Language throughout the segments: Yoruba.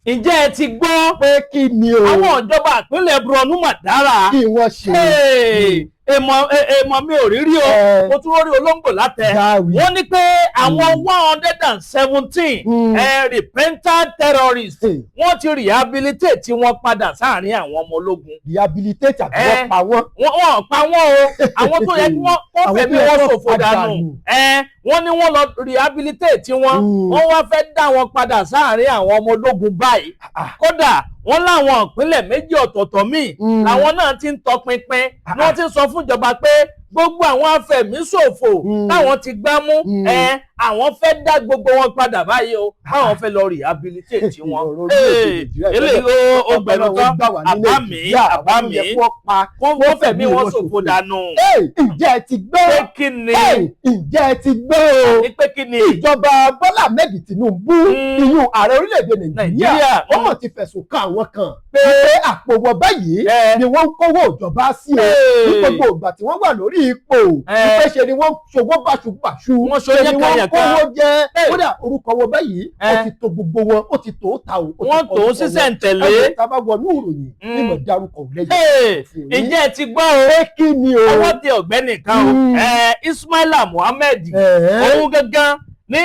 Ǹjẹ́ ẹ ti gbọ́? Pé kí ni o? Àwọn ìjọba ìpínlẹ̀ Borno mà dára. Kí wọ́n ṣe? Hey, èèmọ̀ mi ò rí rí o. Mo tún rí olóńgbò látẹ. Dáwì. Wọ́n ní pé àwọn 117 repentant terrorists, wọ́n ti rehabilitate wọn padà sáàrin àwọn ọmọ ológun. Rehabilitate àbí wọ́n pa wọ́n? Wọ́n pa wọ́n o. Àwọn tó yẹ kí wọ́n kó Àwọn fẹ̀mí tó yẹ wọn kó ṣòfò dànù. dànù. Wọ́n ní wọ́n lọ rehabilitate wọn. Wọ́n wá fẹ́ dá wọn padà sáàrin àwọn ọmọ ológun báyìí. Kódà, wọ́n láwọn ìpínlẹ̀ méjì ọ̀tọ̀ọ̀tọ̀ míì làwọn náà ti ń tọpinpin ni wọ́n ti ń sọ fún ìjọba pé gbogbo àwọn afẹ̀míṣòfò táwọn ti gbá mú, àwọn fẹ́ dá gbogbo wọn padà báyìí o, báwọn fẹ́ lọ rehabilitate wọn. Ọ̀rọ̀ orílẹ̀-èdè Nàìjíríà. Eléyìí ó gbẹnu tán. Ọlọ́run gbà wá ní Àbá mi, Nàìjíríà, àbá àwọn tó mi. yẹ kó pa, Wọ́n fẹ̀mí wọn ṣòfò dànù. Hey, ǹjẹ́ ẹ ti gbọ́? Pé kí ni? Hey, ǹjẹ́ ẹ ti gbọ́ o? Ní pé kí ni? Ìjọba Bọ́lá Ahmed Tinubu, ìyún ààrẹ orílẹ̀-èdè Nàìjíríà, Nàìjíríà, wọ́n mọ̀ ti fẹ̀sùn kàn àwọn kan pé àpò wọn báyìí ni wọ́n ń kówó ìjọba sí o ní gbogbo ìgbà tí wọ́n wà lórí ipò, wípé ṣe ni wọ́n ṣòwò báṣubàṣu, Wọ́n ṣe ṣe ni wọ́n yánkanyànkan. kówó jẹ. Kódà, orúkọ wọn báyìí, ó ti tó gbogbo wọn, ó ti tó ta o, ó ti Wọ́n kọ tó orúkọ wọn. sísẹ̀ntẹ̀lé. Ẹ̀wọ̀n tá a bá wọnú ìròyìn nímọ̀ dárúkọ lẹ́yìn Hey, fún yín. ǹjẹ́ ẹ ti gbọ́ o? Pé kí ni o? Ọwọ́ tẹ ọ̀gbẹ́ni kan o, Ismaila Muhammed. Òun gangan ní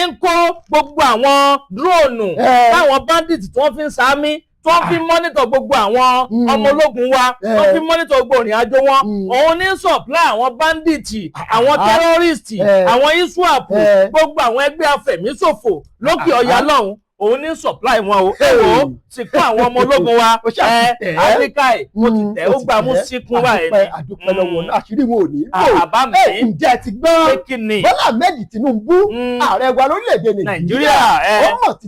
ń kó gbogbo àwọn drone táwọn bandit tí wọ́n fi ń sáámi, tí wọ́n fi ń monitor gbogbo àwọn ọmọ ológun wa, wọ́n fi ń monitor gbogbo ìrìn àjò wọn. Òun ní supply àwọn bandit, àwọn terrorist, àwọn ISWAP, gbogbo àwọn ẹgbẹ́ afẹ̀míṣòfò lókè ọ̀yà lọ́hùn, òun ní supply wọn o. Ẹ wò ó, sìnkú àwọn ọmọ ológun wa. Ó ṣáà ti tẹ̀ ẹ́. Áfíríkà ẹ̀, ó ti tẹ̀, ó gbà mú síkún báyìí Àdúpẹ́, ni. àdúpẹ́ lọ́wọ́ náà, àṣírí wọn ò ní bò. Àbá mi. Ẹ, ǹjẹ́ ẹ ti gbọ́? Pé kí ni? Bọ́lá Ahmed Tinubu, ààrẹ wa lórílẹ̀‐èdè Nàìjíríà, Nàìjíríà, ó mọ̀ ti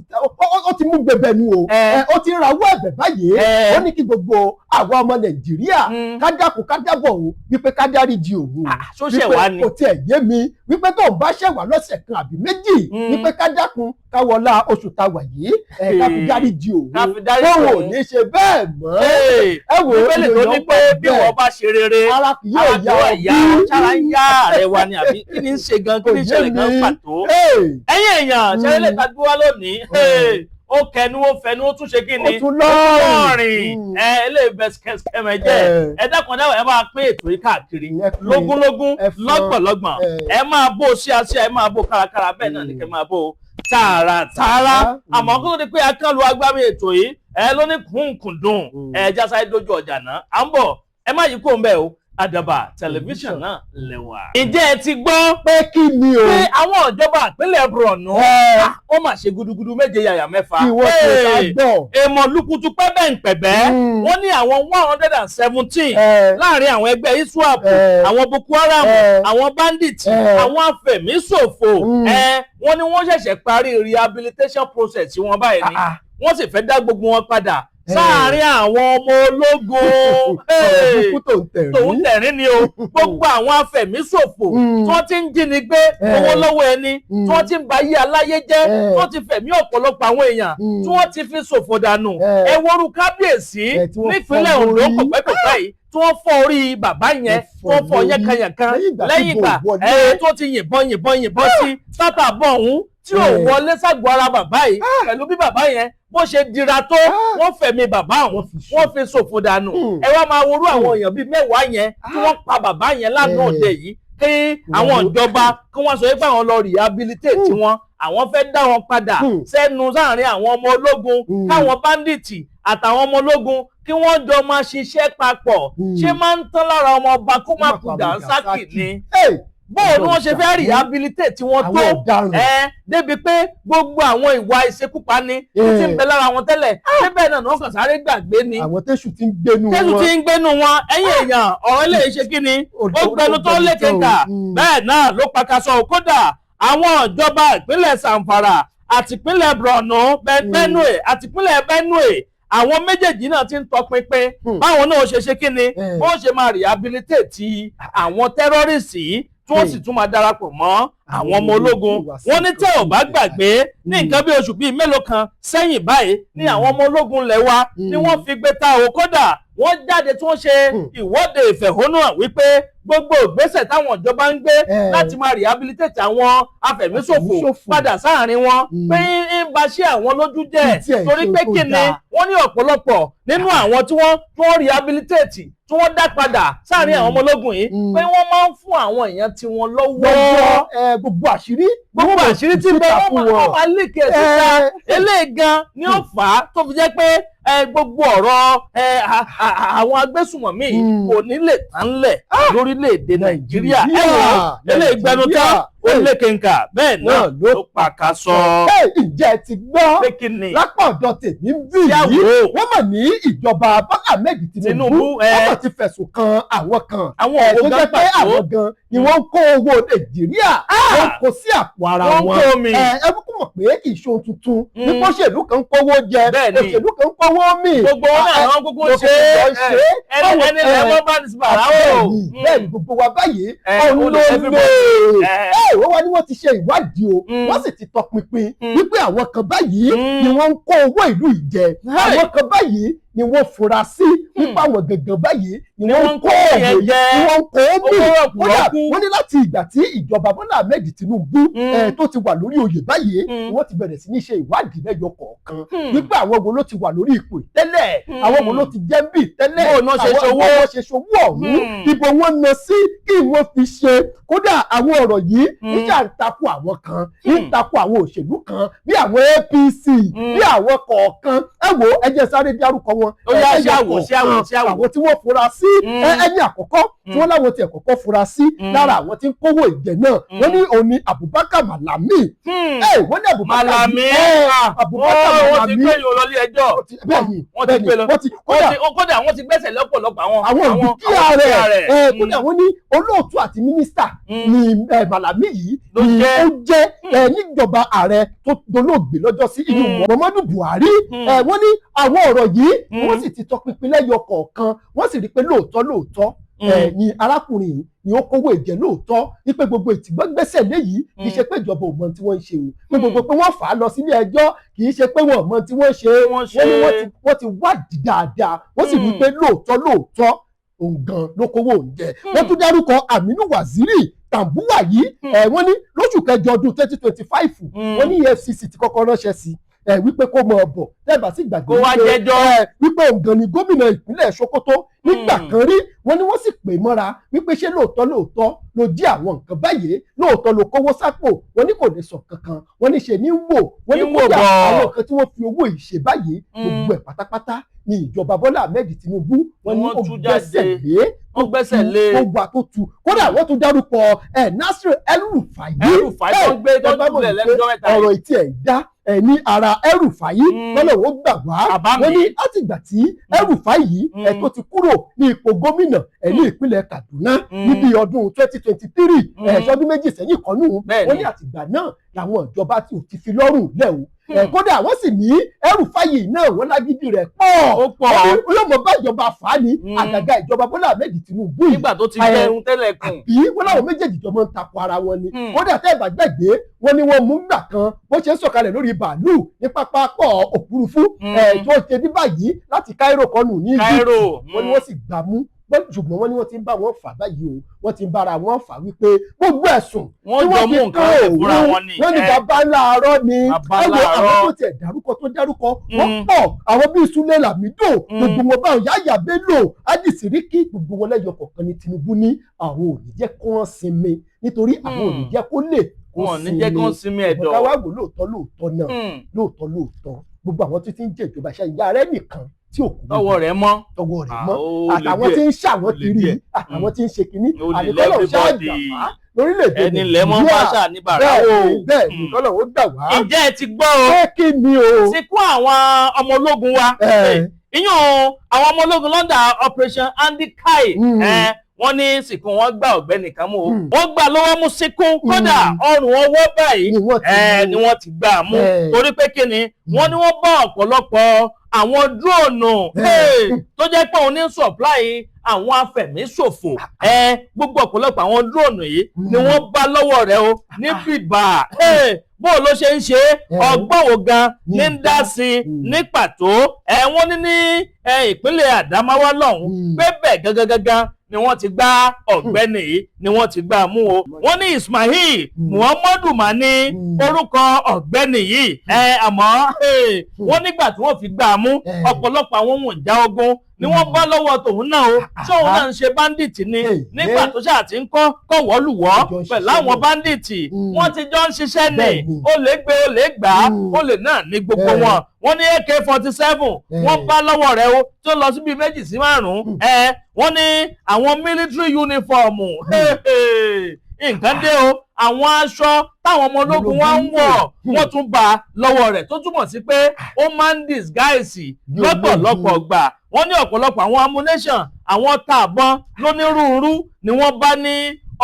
ó ti mú gbẹbẹ nu o. Ó ti ń rawọ́ ẹ̀bẹ̀ báyìí. Ó ní kí gbogbo àwa ọmọ Nàìjíríà ká dákun, ká dábọ̀ o, wípé ká dáríjì òun o. Ṣó ṣẹ̀ wá ni? Kò tiẹ̀ yé mi wípé tó ń bá ṣẹ̀wá lọ́sẹ̀ kan àbí méjì, wípé ká dákun, ká wọlá oṣù tá a wà yìí, ká fi dáríjì òun, Ká fi dáríjì tóun ò òun. ní ṣe bẹ́ẹ̀ mọ́. Hey, Ẹ wò ó, Bíbélì tó ní pé bí wọ́n bá ṣe rere, ara kì yóò ara yá yóò ọ yá bí. Ṣára ń yá ààrẹ wa ni àbí kí ni ń ṣe gan, kí ni ń Kò yé ṣẹlẹ̀ gan mi. pàtó? Hey, Ẹ̀yin èèyàn, ṣẹlẹ̀ lè ta gbé wá lónìí. Hey, ó kẹnu, ó fẹnu, ó tún ṣe kí ni? Ó tún lọ́rìn. Lọ́rìn. Ẹ eléyìí bẹ kẹsẹmẹ jẹ. Ẹ dákun dáwọ, ẹ máa pín ètò yìí káàkiri Ẹ pín, lógúnlógún, ẹ fọ́n, lọ́gbọ̀nlọ́gbọ̀n. Ẹ máa bó ṣíaṣíà, ẹ máa bó kárakára, bẹ́ẹ̀ náà ni kẹ́ máa bó tààràtààrà. Àmọ́ kó tó di pé akánlu agbámi ètò yìí ẹ ló ní kùnkùndùn, ẹ jásáré dójú ọjà náà, à ń bọ̀. Ẹ má yí kó ń bẹ̀ o, Àdàbà Tẹlifíṣàn náà lẹ́wà. Ǹjẹ́ ẹ ti gbọ́? Pé kí ni o? Pé àwọn ìjọba ìpínlẹ̀ Borno, ó mà ṣe gudugudu méje yàyà mẹ́fà. Kí wọ́n ṣe ká gbọ́? Èèmọ̀ lukutu pẹ́bẹ́ ń pẹ̀bẹ́. Wọ́n ní àwọn 117 láàrin àwọn ẹgbẹ́ ISWAP, àwọn Boko Haram, àwọn bandit, àwọn afẹ̀míṣòfò, wọ́n ní wọ́n ṣẹ̀ṣẹ̀ parí rehabilitation process wọn báyìí ni. Wọ́n sì fẹ́ dá gbogbo wọn padà sáàárín àwọn ọmọ ológun. Ọ̀rọ̀ burúkú tó ń tẹ̀rín. Tòun tẹ̀rín ni o. Gbogbo àwọn afẹ̀míṣòfò tí wọ́n ti ń jíni gbé owó lọ́wọ́ ẹni, tí wọ́n ti ń ba ayé aláyé jẹ́, tí wọ́n ti fẹ̀mí ọ̀pọ̀lọpọ̀ àwọn èèyàn, tí wọ́n ti fi ṣòfò dànù. Ẹ worú kábíyèsí Tí wọ́n nípínlẹ̀ fọ́ Ondo lórí. kòpẹ́kòpẹ́ yìí, tí wọ́n fọ́ orí bàbá yẹn, Wọ́n tí wọ́n fọ́ fọ́ lórí. yánkanyànkan Lẹ́yìn ìgbà tí lẹ́yìn ìgbà ìbò wọlé. Tó ti yìnbọn yìnbọn yìnbọn sí tátà bọ̀ ọ̀hún tí ò wọlé ságọ́ ara bàbá yìí, pẹ̀lú bí bàbá yẹn bó ṣe dira tó, wọ́n fẹ̀mí bàbá ọ̀hún, Wọ́n fi ṣòfò. wọ́n fi ṣòfò dànù. Ẹ wá máa worú àwọn èèyàn bíi 10 yẹn tí wọ́n pa bàbá yẹn lánàá òde yìí, kí àwọn ìjọba kí wọ́n sọ pé àwọn lọ rehabilitate wọn, àwọn fẹ́ dá wọn padà sẹ́nu sáàrin àwọn ọmọ ológun, káwọn bandit àtàwọn ọmọ ológun kí wọ́n jọ máa ṣiṣẹ́ papọ̀. Ṣé máa ń tán lára ọmọ ọba kó má kú dànsákì ni? Hey, Bóun ni wọ́n ṣe fẹ́ rehabilitate wọn tó Àwọn ọ̀daràn. ẹ débi pé gbogbo àwọn ìwà ìṣekúpani tó ti ń bẹ lára wọn tẹ́lẹ̀ síbẹ̀ náà ni wọ́n kàn sáré gbàgbé ni? Àwọn tẹ́sù ti ń gbénu Tẹ́sù wọn. tí ń gbénu wọn. Ẹ̀yin èèyàn, ọ̀rọ̀ eléyìí ṣe kí ni? Ó gbẹnu tó lékeka, bẹ́ẹ̀ náà ló pakasọ. Kódà, àwọn ìjọba ìpínlẹ̀ Zamfara àti ìpínlẹ̀ Borno, Benue àti ìpínlẹ̀ Benue, àwọn méjèèjì náà ti ń tọpinpin báwọn náà ṣe ṣe kí ni, bó ṣe máa rehabilitate àwọn terrorist yìí, tí wọ́n sì tún máa darapọ̀ mọ́ àwọn ọmọ ológun. Wọ́n ní tẹ́ ò bá gbàgbé, ní nǹkan bí oṣù bíi mélòó kan sẹ́yìn báyìí ní àwọn ọmọ ológun lẹ̀ wa ni wọ́n fi gbé ta o. Kódà, wọ́n jáde tí wọ́n ṣe ìwọ́de ìfẹ̀hónúhàn wípé Gbogbo ìgbésẹ̀ táwọn ìjọba ń gbé láti máa rehabilitate àwọn afẹ̀míṣòfò Afẹ̀míṣòfò. padà sáàrin wọn, pé ń ba ṣé àwọn lójú jẹ́, Kì í tiẹ̀ torí ṣe pé tó kí ni, dáa. wọ́n ní ọ̀pọ̀lọpọ̀ nínú àwọn tí wọ́n rehabilitate, tí wọ́n dá padà sáàrin àwọn ọmọ ológun yìí, pé wọ́n máa ń fún àwọn èèyàn tiwọn lọ́wọ́. Lọ́wọ́ ẹ, gbogbo àṣírí. Gbogbo àṣírí tí bẹ, síta wọ́n fún máa wọn. wọ́n máa lékè síta. Eléyìí gan ni ó fà á tó fi jẹ́ pé gbogbo ọ̀rọ̀ àwọn agbésùmọ̀mí yìí kò ní lè tán lẹ̀ lórílẹ̀‐èdè Nàìjíríà. Ẹ wò ó, eléyìí gbẹnu tán, ó lékenkà, bẹ́ẹ̀ náà ló pàkàṣọ. Ẹ ǹjẹ́ ẹ ti gbọ́? Pé kí ni? Lápá ọ̀dọ̀ tèmi ń bì Yà yìí, wò. wọ́n mọ̀ ní ìjọba Bọ́lá Ahmed Tinubu, Tinubu, ẹ. wọ́n mọ̀ ti fẹ̀sùn kan àwọn kan Àwọn ẹ̀, òwò tó gan jẹ́ pé pàtó. àwọn gan ni wọ́n ń kó owó Nàìjíríà, wọ́n kó sí àpò ara Wọ́n ń wọn. kó mi. Ẹ kúkú mọ̀ pé kì í ṣe ohun tuntun ní òṣèlú kan ń kówó jẹ, Bẹ́ẹ̀ ni. òṣèlú kan ń kówó mì. Gbogbo wọn náà wọn kúkú ṣe ṣe é, ẹni ẹni lẹ́wọ́n bá ní bàrà o. Bẹ́ẹ̀ ni, gbogbo wa báyìí ọ̀hún ó ló lè lè. everybody. Wọ́n wá ní wọ́n ti ṣe ìwádìí o, wọ́n sì ti tọpinpin wípé àwọn kan báyìí ni wọ́n ń kó owó ìlú yìí jẹ. Àwọn kan báyìí ni wọ́n fura sí wípé àwọn gangan báyìí ni wọ́n ń kó yẹn owó jẹ. ni wọ́n ń kó mì. Owó Kódà ọ̀pọ̀lọpọ̀. wọ́n ní láti ìgbà tí ìjọba Bọ́lá Ahmed Tinubu tó ti wà lórí oyè báyìí, wọ́n ti bẹ̀rẹ̀ sí ní ṣe ìwádìí lẹ́yọ kọ̀ọ̀kan wípé àwọn wo ló ti wà lórí ipò tẹ́lẹ̀, àwọn wo ló ti jẹ́ ń bì tẹ́lẹ̀, Bó náà ṣe àwọn ṣòwò. bó wọ́n ṣe ṣòwò ọ̀hún, ibo wọn ná sí, kí wọ́n fi ṣe. Kódà àwọn ọ̀rọ̀ yìí níjà ń takò àwọn kan, ń takò àwọn òṣèlú kan bí àwọn APC, bí àwọn kọ̀ọ̀kan. Ẹ wo, ẹ jẹ́ sáré dárúkọ wọn. Ó yá, ẹ ṣé àwò, lẹ́yọ ṣé àwò, ṣé àwò. kọ̀ọ̀kan, àwọn tí wọ́n fura sí. Ẹni àkọ́kọ́ tí wọ́n láwọn tiẹ̀ kọ́kọ́ fura sí lára àwọn tí ń kówó ìjẹ náà, wọ́n ní òun ni Abubakar Malami. Wọ́n ní Abubakar Malami. Abubakar Wọ́n ti Malami. gbé yòó lọ ilé ẹjọ́. Bẹ́ẹ̀ni. Wọ́n ti Bẹ́ẹ̀ni. gbé lọ. Wọ́n ti kódà Kódà wọ́n ti gbẹ́sẹ̀ lọ́pọ̀lọpọ̀ àwọn àwọn dúkìá rẹ̀. Kódà wọ́n ní olóòtú àti mínísítà ní Malami yìí Ló ni jẹ́. ó jẹ́ níjọba ààrẹ tó dolóògbé lọ́jọ́ sí inú Muhammadu Buhari. Wọ́n ní àwọn ọ̀rọ̀ yìí, wọ́n sì ti tọpinpin lẹ́yọ kọ̀ọ̀kan, wọ́n sì rí i pé lóòótọ́ lóòótọ́ ni arákùnrin yìí ni ó kówó ìjẹ lóòótọ́, wípé gbogbo ìtìgbọ́gbẹ́sẹ̀ léyìí kì í ṣe pé ìjọba ò mọ tí wọ́n ń ṣe o, pé gbogbo pé wọ́n fà á lọ sílé ẹjọ́ kì í ṣe pé wọ́n ò mọ tí wọ́n ṣe. Wọ́n Wọ́n ní ṣe. wọ́n ti wádìí dáadáa, wọ́n sì rí i pé lóòótọ́ lóòótọ́ òun gan ló kówó oúnjẹ. Wọ́n tún dárúkọ Aminu Waziri Tambuwa yìí. Wọ́n ní lóṣù kẹjọ ọdún 2025, wọ́n ní EFCC ti kọ́kọ́ ránṣẹ́ sí ẹ wípé kó mọ ọbọ tẹ́ẹ̀bà sì gbàgbé Kó wá wípé, jẹ́jọ́. Wípé òun gan ni gómìnà ìpínlẹ̀ Sokoto nígbà kan rí. Wọ́n ní wọ́n sì pè mọ́ra wípé ṣé lóòótọ́ lóòótọ́ ló jí àwọn nǹkan báyìí, lóòótọ́ ló kówó sápò? Wọ́n ní kò lè sọ kankan, wọ́n ní ṣe ní wò, wọ́n ní Ní wò kódà bọ̀. àwọn nǹkan tí wọ́n fi owó yìí ṣe báyìí, gbogbo ẹ̀ pátápátá ni ìjọba Bọ́lá Ahmed Tinubu, wọ́n ní Wọ́n ó tú gbẹ́sẹ̀ jáde. lé. Wọ́n gbẹ́sẹ̀ lé. Ó wà tó tu. Kódà wọ́n tún dárúkọ Nasir El-Rufai. El-Rufai tó ń gbé tó ń Ẹ bá mọ̀ jùlẹ̀ wípé lẹ́nu ọjọ́ mẹ́ta yìí. ọ̀rọ̀ ìtì ẹ̀ dá ẹ ní ara El-Rufai, lọ́nà ó gbà wá. Àbá mi. Wọ́n ní látìgbà tí El-Rufai yìí tó ti kúrò ní ipò gómìnà ní ìpínlẹ̀ Kaduna níbi ọdún 2023, ṣọdún 2 sẹ́yìn kan nù. Wọ́n ní àtìgbà náà làwọn ìjọba tí ò ti fi lọ́rùn lẹ̀ o. Kódà wọ́n sì ní El-Rufai náà, wọ́n lágídí rẹ̀ pọ̀. Ó pọ̀. Wọ́n ní yóò mọ bá ìjọba fà á ní, àgàgà ìjọba Bọ́lá Ahmed Tinubu yìí. Nígbà tó ti jẹun tẹ́lẹ̀ kùn. Àbí wọ́n láwọn méjèèjì jọ máa ń takò ara wọn ni. Kódà tẹ́ ẹ̀ bá gbàgbé, wọ́n ní wọ́n mú gbà kan bó ṣe ń sọ̀kalẹ̀ lórí bàálù ní pápákọ̀ òfurufú tó ṣe ní báyìí láti Cairo kọnù ní Egypt. Cairo. Wọ́n ní wọ́n sì gbà mú. Ṣùgbọ́n wọ́n ní wọ́n ti ń bá wọn fà báyìí o, wọ́n ti ń bára wọn fà wípé gbogbo ẹ̀sùn Wọ́n tí jọ wọ́n mú fi nǹkan kàn lẹ̀ fúnra òun, wọn ni. wọ́n ní bàbá láàárọ̀ ni. Bàbá Ẹ wo àwọn láàárọ̀. tó tiẹ̀ dárúkọ tó dárúkọ, wọ́n pọ̀, àwọn bíi Sule Lamido, gbogbo wọn báwọn, Yahaya Bello, Hadi Siriki, gbogbo wọn lẹ́yọ kọ̀ọ̀kan ní Tinubu ní àwọn ò ní jẹ́ kó wọ́n sinmi, nítorí àwọn ò ní jẹ́ kó lè kó Wọn ò ní jẹ́ kó sinmi ẹ̀dọ̀. Ṣùgbọ́n ká wá wò lóòótọ́ lóòótọ́ náà, lóòótọ́ lóòótọ́, gbogbo àwọn tó ti ń jẹ ìjọba ṣe ìyá rẹ nìkan tí ò kú Tọwọ́ rẹ̀ mọ́. Tọwọ́ rẹ̀ mọ́. Ah, ó lè Àtàwọn díẹ̀. tí ń ṣàwọn Ó lè kiri díẹ̀. àtàwọn tí ń ṣe kínní, Ó lè àníkọ́lọ̀ everybody. ṣáàjà wá lórílẹ̀‐èdè Ẹni lẹ́mọ́ bá ṣà ní bàrà Bẹ́ẹ̀ o. ni, bẹ́ẹ̀ ni, kọ́lọ̀ ó gbà wá. Ǹjẹ́ ẹ ti gbọ́ o? Pé kí ni o? Ti kó àwọn ọmọ ológun wa. Ìyún àwọn ọmọ ológun London, Operation Andikai. Wọ́n ní sìnkú wọn gbà ọ̀gbẹ́ni kan mú o. Wọ́n gbà lọ́wọ́ mú síkún, kódà ọrùn ọwọ́ báyìí Ni wọ́n ti mú. ni wọ́n ti gbà mú. Torí pé kí ni, wọ́n ní wọ́n bá ọ̀pọ̀lọpọ̀ àwọn drone tó jẹ́ pé òun ní supply àwọn afẹ̀míṣòfò. Gbogbo ọ̀pọ̀lọpọ̀ àwọn drone yìí ni wọ́n bá lọ́wọ́ rẹ̀ o ní bìbà. Bó ló ṣe ń ṣe é? Ọgbọ́n wo gan ní ń dá sí i ní pàtó? Wọ́n ní ní ìpínlẹ̀ Àdámáwá lọ́hùn-ún, pé bẹ́ẹ̀ gangan gangan ni wọ́n ti gbá ọ̀gbẹ́ni yìí, ni wọ́n ti gbá mú o. Wọ́n ní Ismail Muhammadu mani orúkọ ọ̀gbẹ́ni yìí. Ẹ àmọ́ wọ́n nígbà tí wọ́n fi gbá a mú, ọ̀pọ̀lọpọ̀ àwọn ohun ìjà ogun ni wọ́n bá lọ́wọ́ tòun náà o. Ṣóun náà ń ṣe bandit ni? Nígbà tó ṣáà ti ń kọ́ kọ̀wọ́lùwọ́ pẹ̀lú àwọn bandit, wọ́n ti jọ ń ṣiṣẹ́ ní olè gbé, olè gbà á, olè náà ní gbogbo wọn. Wọ́n ní AK-47 wọ́n bá lọ́wọ́ rẹ̀ o, tó lọ síbi 2 sí 5. Ẹ wọ́n ní àwọn military uniform, nǹkan dé o, àwọn aṣọ táwọn ọmọ ológun wa ń wọ̀, wọ́n tún bá lọ́wọ́ rẹ̀, tó túmọ̀ sí pé ó máa ń disguise lọ́pọ̀lọpọ̀ gbà. Wọ́n ní ọ̀pọ̀lọpọ̀ àwọn ammunition, àwọn tààbọn lónírúurú ni wọ́n bá ní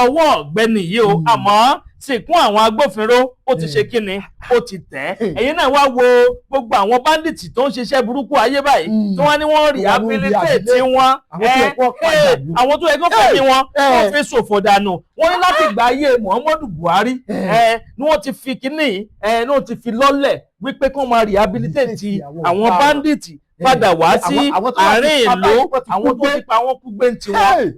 ọwọ́ ọ̀gbẹ́ni yìí o. Àmọ́ sìnkún àwọn agbófinró, ó ti ṣe kíni, ó ti tẹ̀. Ẹ̀yin náà wá wo gbogbo àwọn bandits tó ń ṣiṣẹ́ burúkú ayé báyìí, tí wọ́n ní wọ́n rehabilitate wọn, àwọn tó yẹ kó fẹ̀mí wọn wọ́n fi ṣòfò dànù. Wọ́n ní láti gba ayé Muhammadu Buhari ni wọ́n ti fi kíní ni wọ́n ti fi lọ́lẹ̀ wípé kí wọ́n máa rehabilitate àwọn bandits padà wá sí àárín ìlú. Àwọn tó ti pa wọ́n kú gbé ń tiwọn.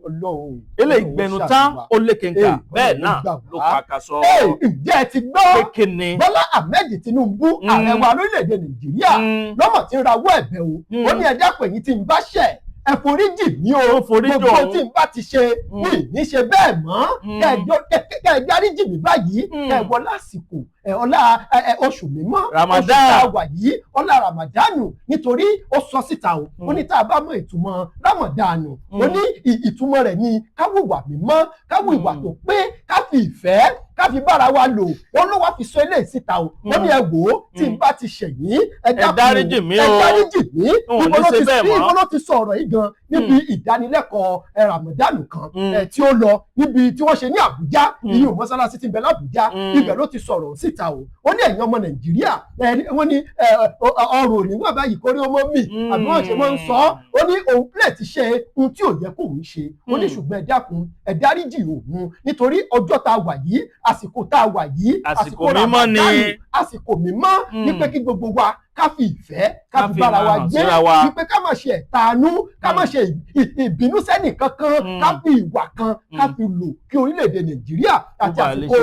Eléyìí gbẹnu tán, ó lékenkà, bẹ́ẹ̀ náà ló pàkàṣọ. Ǹjẹ́ ẹ ti gbọ́? Bọ́lá Ahmed Tinubu, ààrẹ wa lórílẹ̀‐èdè Nàìjíríà, lọ́mọ̀ tí ń rawọ́ ẹ̀bẹ̀ o. Ó ní ẹjẹ́ pẹ̀yìn tí ń bá ṣẹ̀, ẹ foríjì mí o, gbogbo tí n bá ti ṣe mi ní ṣe bẹ́ẹ̀ mọ́, kẹ́ ẹ dáríjì mí báyìí, kẹ́ ẹ wọ lásìkò ọlá oṣù mímọ́, oṣù tá a wà yìí, ọlá Ramadanu. Nítorí ó sọ síta o, ó ní tá a bá mọ ìtumọ̀ Ramadanu, ó ní ìtumọ̀ rẹ̀ ní ká hùwà mímọ́, ká hùwà tó pé, ká fi ìfẹ́, ká fi bára wa lò. Ó ló wá fi sọ eléyìí síta o. Ó ní ẹ wò ó, tí n bá ti ṣẹ̀yìn, ẹ dáríjì mí o, ẹ dáríjì mí. Ibo ló ti sọ ọ̀rọ̀ yìí gan? Níbi ìdánilẹ́kọ̀ọ́ Ramadanu kan tí ó lọ níbi tí wọ́n ṣe ní Àbújá, ìyún mọ́sálásí tí ń bẹ l'Àbújá, ibẹ̀ ló ti sọ̀rọ̀ síta o. Ó ní ẹ̀yin ọmọ Nàìjíríà, wọ́n ní ọrùn òní wà báyìí kórí ọmọ mi, àbí wọ́n ṣe máa ń sọ. Ó ní òun lè ti ṣe ohun tí ò yẹ kóun ṣe. Ó ní ṣùgbọ́n ẹ dákun, ẹ dáríjì òun, nítorí ọjọ́ tá a wà yìí, àsìkò tá a wà yìí, àsìkò mímọ́ ni, àsìkò mímọ́ ní pé kí gbogbo wa ká fi ìfẹ́, ká fi bára wa gbé, wípé ká má ṣe ẹ̀tanú, ká má ṣe ìbínú sẹ́nì kankan, ká fi ìwà kan ká fi lò, kí orílẹ̀-èdè Nàìjíríà àti àsìkò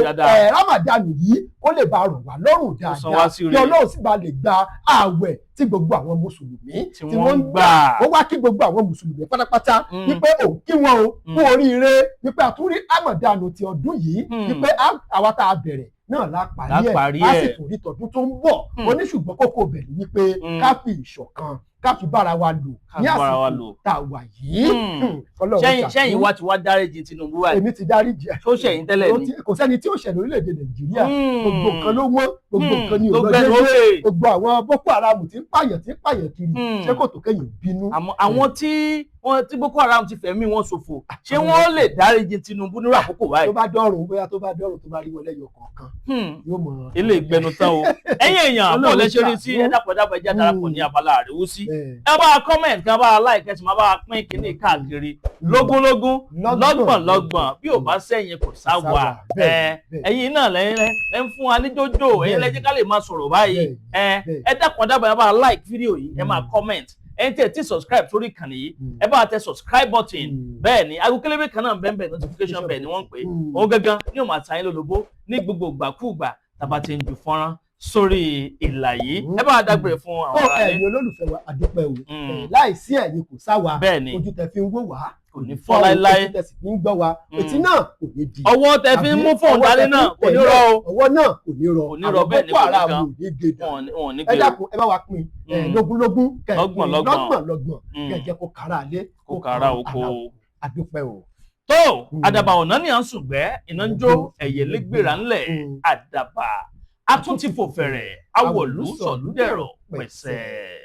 Ramadan yìí kó lè bá rọ̀ wá lọ́rùn dáadáa, kí Ọlọ́run sì bá lè gba ààwẹ̀ tí gbogbo àwọn mùsùlùmí tí wọ́n ń gbà. Ó wá kí gbogbo àwọn mùsùlùmí pátápátá wípé òun kí wọn o kú oríire, wípé àtúrí Ramadan ti ọdún yìí, wípé àwa tá a bẹ̀rẹ̀ náà la parí ẹ̀, a sì tún rí tọdún tó ń bọ̀. Oníṣùgbọ́n kókó bẹ̀rẹ̀ wípé ká fi ìṣọ̀kan, ká fi bára wa lò ní àsìkò tá a wà yìí. Ṣẹ́yìn wa ti wá dáríjì Tinubu wa. Èmi ti dáríjì. Tó ṣẹ̀yìn tẹ́lẹ̀ ni. Kò sẹ́ni tí ó ṣẹ̀ lórílẹ̀‐èdè Nàìjíríà. Gbogbo nǹkan ló wọ́n, gbogbo nǹkan ni ò lọ déédéé, gbogbo àwọn Boko Haram tí ń pààyàn kiri, ṣé kò tó kéèyàn bínú. Àwọn tí Boko Haram ti fẹ̀mí wọn ṣòfò, ṣé wọ́n lè dáríjì Tinubu nírú àkókò báyìí? Tó bá dọ̀rùn, bóyá tó bá dọ̀rùn, tó bá rí wọlé yọ kọ̀ọ̀kan, yóò mọ̀. Ilé ìgbẹnu tán o. Ẹ̀yin èèyàn, bó lẹ ṣe rí sí? Ẹ dàpọ̀ dàpọ̀, ẹ jẹ́ darapọ̀ ní abala àríwísí. Ẹ bá a comment, kí a bá a like, ẹ sì máa bá a pín kínní káàkiri lógúnlógún, lọ́gbọ̀nlọ́gbọ̀n. Bí ò bá sẹ́yìn, kò sáwà. Ẹ̀yin náà lẹ́ ń fún wa ní jójó, ẹ̀yin lẹ́ jẹ́ ká lè máa sọ̀rọ̀ báyìí. Ẹ dàpọ̀ dàpọ̀, ẹ bá a like fídíò yìí, ẹ máa comment. Ẹ̀yin tí ẹ ti subscribe sórí ìkànnì yìí, ẹ bá tẹ subscribe button. Bẹ́ẹ̀ ni aago kélébé kan náà bẹ́ẹ̀ bẹ́ẹ̀, notification bẹ́ẹ̀ ni wọ́n ń pè é. Òun gangan ní ó máa ta yín lólobó ní gbogbo ìgbàkúùgbà tàbá ti ń ju fọ́nrán sórí ìlà yìí. Ẹ bá dágbére fún àwọn ará ilé. Ẹ̀yin olólùfẹ́ wa, àdúpẹ́ o. Láìsí ẹ̀yin kò sáwa. Ojú tẹ fi ń wò wá kò ní fọ́ láéláé, ojú tẹ sì fi ń gbọ́ wa, etí náà kò ní di. Ọwọ́ tẹ fi ń mú fóònù dání náà kò ní rọ o. Ọwọ́ náà kò ní rọ. Kò ní rọ, bẹ́ẹ̀ ni kò ní kan. Àwọn Boko Haram ò ní gé dànù. Ẹ dákun, ẹ bá wa pín lógúnlógún, lọ́gbọ̀nlọ́gbọ̀n, kẹ jẹ́ kó kára alé, kó kára oko. Àdúpẹ́ o. Tó àdàbà ọ̀nà ni à ń sùngbẹ́, iná ń jó ẹ̀yẹ lẹ́gbẹ̀rà ńlẹ̀, àdàbà a tún ti fò fẹ̀rẹ̀, awọ̀lú sọ̀lúdẹ̀rọ̀ pẹ̀sẹ̀.